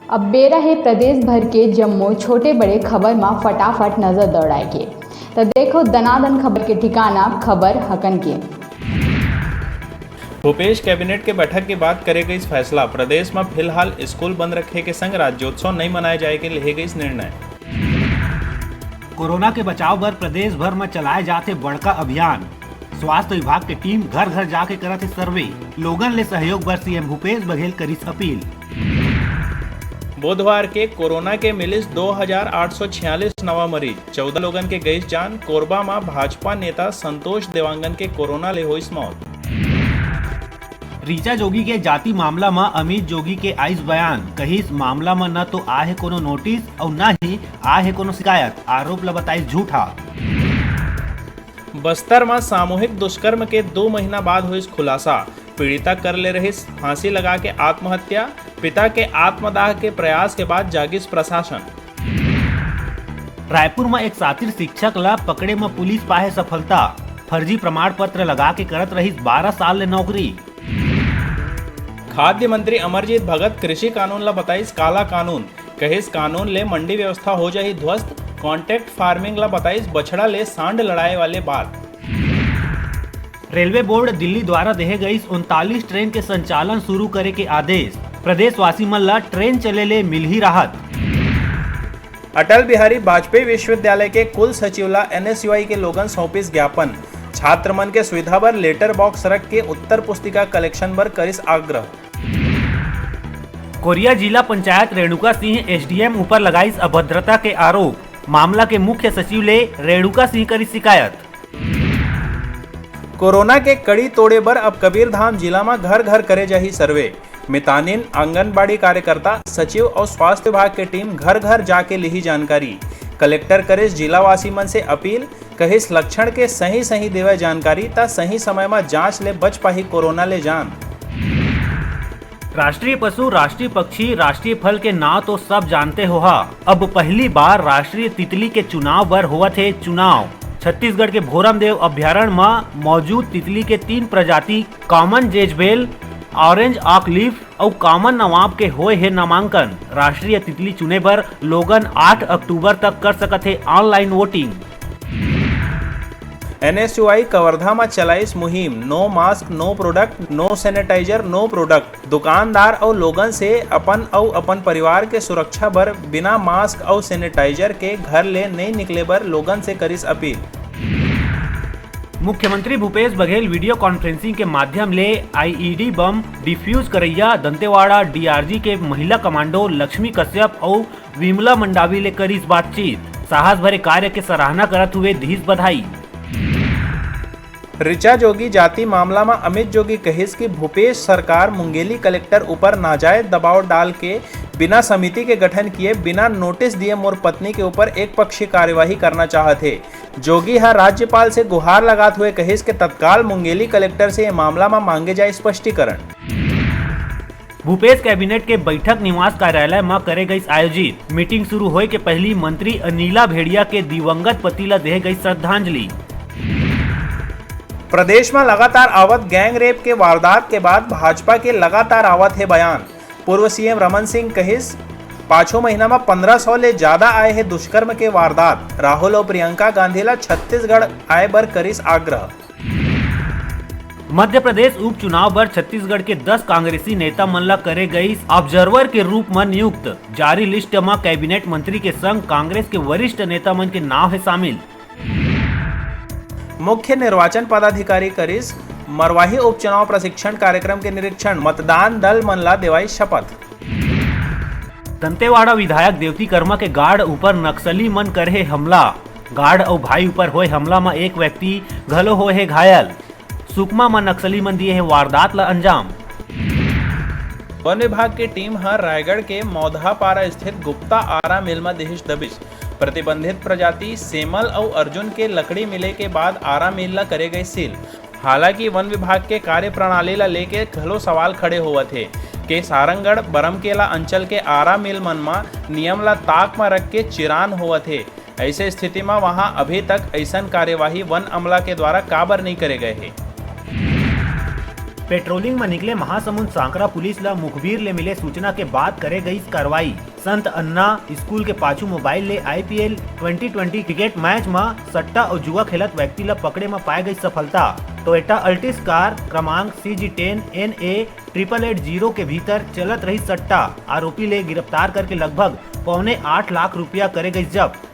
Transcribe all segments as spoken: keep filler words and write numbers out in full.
अब बेरा हे प्रदेश भर के जम्मो छोटे बड़े खबर म फटाफट नजर दौड़ाए के। त देखो दनादन खबर के ठिकाना, खबर हकन के। भूपेश कैबिनेट के बैठक के बाद करे गइस फैसला, प्रदेश म फिलहाल स्कूल बंद रखे के संग राज्योत्सव नइ मनाए जाए के लेहे गइस निर्णय। कोरोना के बचाव बर प्रदेश भर म चलाए जात हे बड़का अभियान। स्वास्थ्य विभाग के टीम घर घर जाके करत हे सर्वे। लोगन ले सहयोग बर सीएम भूपेश बघेल करिस अपील। बुधवार के कोरोना के मिलिस दो हजार आठ सौ छियालीस नवा मरीज, चौदह लोगन के गइस जान। कोरबा म भाजपा नेता संतोष देवांगन के कोरोना ले होइस मौत। ऋचा जोगी के जाति मामला म अमित जोगी के आइस बयान, कहिस मामला म न तो आए हे कोनो नोटिस अउ न ही आए हे कोनो शिकायत, आरोप ल बताइस झूठा। बस्तर म सामूहिक दुष्कर्म के दो महीना बाद होइस खुलासा, पीड़िता कर ले रहिस फांसी लगा के आत्महत्या, पिता के आत्मदाह के प्रयास के बाद जागिस प्रशासन। रायपुर म एक सातिर शिक्षक ल पकड़े म पुलिस पाहे सफलता, फर्जी प्रमाण पत्र लगा के करत रहिस बारह साल ले नौकरी। खाद्य मंत्री अमरजीत भगत कृषि कानून ल बताइस काला कानून, कहिस कानून ले मंडी व्यवस्था हो जाही ध्वस्त, कॉन्ट्रैक्ट फार्मिंग ल बताइस बछड़ा ले सांड लड़ाए वाले बात। रेलवे बोर्ड दिल्ली द्वारा देहे गइस उनतालीस ट्रेन के संचालन शुरू करे के आदेश, प्रदेशवासी मन ल ट्रेन चले ले मिलही राहत। अटल बिहारी वाजपेयी विश्वविद्यालय के कुल सचिव ला एनएसयूआई के लोगन सौंपिस ज्ञापन। छात्र मन के सुविधा बर लेटर बॉक्स रख के उत्तर पुस्तिका कलेक्शन बर करिस आग्रह। कोरिया जिला पंचायत रेणुका सिंह एसडीएम ऊपर लगाइस अभद्रता के आरोप। मामला के मुख्य सचिव ले रेणुका सिंह करिस शिकायत। कोरोना के कड़ी तोड़े बर अब कबीरधाम जिला म घर-घर करे जाही सर्वे। मितानिन, आंगनबाड़ी कार्यकर्ता, सचिव अउ स्वास्थ्य विभाग के टीम घर-घर जाके लिही जानकारी। कलेक्टर करिस जिलावासी मन से अपील, कहिस लक्षण के सही-सही देवय जानकारी, त सही समय म जांच ले बच पाही कोरोना ले जान। राष्ट्रीय पशु, राष्ट्रीय पक्षी, राष्ट्रीय फल के नाव तो सब जानते होहा। अब पहली बार राष्ट्रीय तितली के चुनाव बर होवत हे चुनाव। छत्तीसगढ़ के भोरमदेव अभ्यारण्य म मौजूद तितली के तीन प्रजाति कॉमन जेजबेल, ऑरेंज ऑकलीफ अउ कॉमन नवाब के होए हे नामांकन। राष्ट्रीय तितली चुने बर लोगन आठ अक्टूबर तक कर सकत हे ऑनलाइन वोटिंग। एनएसयूआई कवर्धा म चलाइस मुहिम, No mask, no product, no sanitizer, no product। दुकानदार अउ लोगन से अपन अउ अपन परिवार के सुरक्षा बर बिना मास्क अउ सैनिटाइजर के घर ले नइ निकले बर लोगन से करिस अपील। मुख्यमंत्री भूपेश बघेल वीडियो कॉन्फ्रेंसिंग के माध्यम ले आईईडी बम डिफ्यूज करइया दंतेवाड़ा डीआरजी के महिला कमांडो लक्ष्मी कश्यप अउ विमला मंडावी ले करिस बातचीत। साहस भरे कार्य के सराहना करत हुए दिस बधाई। ऋचा जोगी जाति मामला म अमित जोगी कहिस कि भूपेश सरकार मुंगेली कलेक्टर ऊपर नाजायज दबाव डाल के बिना समिति के गठन किए, बिना नोटिस दिए मोर पत्नी के ऊपर एकपक्षीय कार्यवाही करना चाहत हे। जोगी ह राज्यपाल से गुहार लगात हुए कहिस कि तत्काल मुंगेली कलेक्टर से ये मामला म मांगे जाए स्पष्टीकरण। भूपेश कैबिनेट के बैठक निवास कार्यालय म करे गइस आयोजित। मीटिंग शुरू होए के पहिली मंत्री अनिला भेड़िया के दिवंगत पति ल देहे गइस श्रद्धांजलि। प्रदेश म लगातार आवत गैंग रेप के वारदात के बाद भाजपा के लगातार आवत हे बयान। पूर्व सीएम रमन सिंह कहिस, पाछू महीना म पंद्रह सौ ले जादा आए हे दुष्कर्म के वारदात। राहुल अउ प्रियंका गांधी ल छत्तीसगढ़ आए बर करिस आग्रह। मध्य प्रदेश उपचुनाव बर छत्तीसगढ़ के दस कांग्रेसी नेता मन ला करे गइस ऑब्जर्वर के रूप म नियुक्त। जारी लिस्ट म कैबिनेट मंत्री के संग कांग्रेस के वरिष्ठ नेता मन के नाव हे शामिल। मुख्य निर्वाचन पदाधिकारी करिस मरवाही उपचुनाव प्रशिक्षण कार्यक्रम के निरीक्षण, मतदान दल मन ला देवाई शपथ। दंतेवाड़ा विधायक देवती कर्मा के गार्ड ऊपर नक्सली मन करे हे हमला। गार्ड अउ भाई ऊपर होए हमला म एक व्यक्ति घलो होए हे घायल। सुकमा म नक्सली मन दिए हे वारदात ल अंजाम। वन विभाग के टीम ह रायगढ़ के मौधापारा स्थित गुप्ता आरा मिल म दिहिस दबिश। प्रतिबंधित प्रजाति सेमल अउ अर्जुन के लकड़ी मिले के बाद आरा मिल ल करे गए सील। हालांकि वन विभाग के कार्यप्रणाली ला लेके घलो सवाल खड़े होवत हे के सारंगढ़, बरमकेला अंचल के आरा मिल मन म नियम ला ताक म रख के चिरान होवत हे। ऐसे स्थिति म वहां अभी तक ऐसन कार्यवाही वन अमला के द्वारा काबर नइ करे गए हे। पेट्रोलिंग म निकले महासमुंद सांकरा पुलिस ल मुखबिर ले मिले सूचना के बाद करे गई कार्रवाई। संत अन्ना स्कूल के पाछू मोबाइल ले IPL twenty twenty cricket match म सट्टा अउ जुआ खेलत व्यक्ति ल पकड़े म पाए गई सफलता। टोयोटा अल्टिस कार क्रमांक C G ten N A triple eight zero के भीतर चलत रही सट्टा। आरोपी ले गिरफ्तार करके लगभग पौने आठ लाख रुपया करे गई जब्त।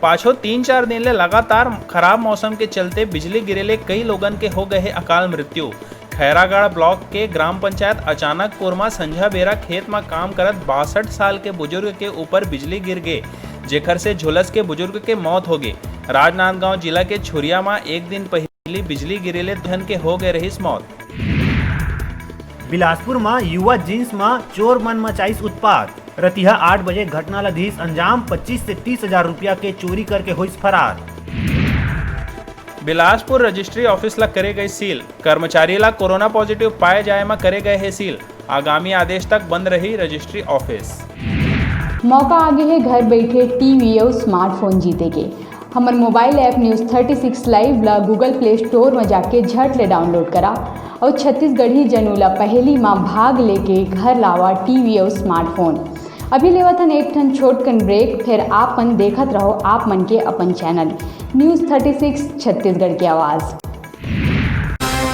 पाछो तीन चार दिन ले लगातार खराब मौसम के चलते बिजली गिरे ले कई लोगन के हो गए हे अकाल मृत्यु। खैरागढ़ ब्लॉक के ग्राम पंचायत अचानकपुर म संझा बेरा खेत म काम करत बासठ साल के बुजुर्ग के ऊपर बिजली गिर गे, जेखर से झुलस के बुजुर्ग के मौत हो गे। राजनांदगांव जिला के छुरिया म एक दिन पहली बिजली गिरे ले दू झन के हो गए रहिस मौत। बिलासपुर म युवा जींस म चोर मन मचाइस उत्पात। रतिहा आठ बजे घटना ल दिस अंजाम, पच्चीस से तीस हजार रुपया के चोरी करके होइस फरार। बिलासपुर रजिस्ट्री ऑफिस ल करे गई सील, कर्मचारी ल कोरोना पॉजिटिव पाए जाए म करे गए हे सील। आगामी आदेश तक बंद रही रजिस्ट्री ऑफिस। मौका आगे हे घर बैठे टीवी अउ स्मार्टफोन जीते के। हमर mobile app news thirty six live ला गूगल प्ले स्टोर में जाके झट ले डाउनलोड करा अउ छत्तीसगढ़ी जनू ला पहेली मा भाग लेके घर लावा टीवी अउ स्मार्टफोन। अभी लेवत हन एक ठन छोटकन ब्रेक, फिर आप मन देखत रहो आप मन के अपन channel news thirty six Chhattisgarh के आवाज़।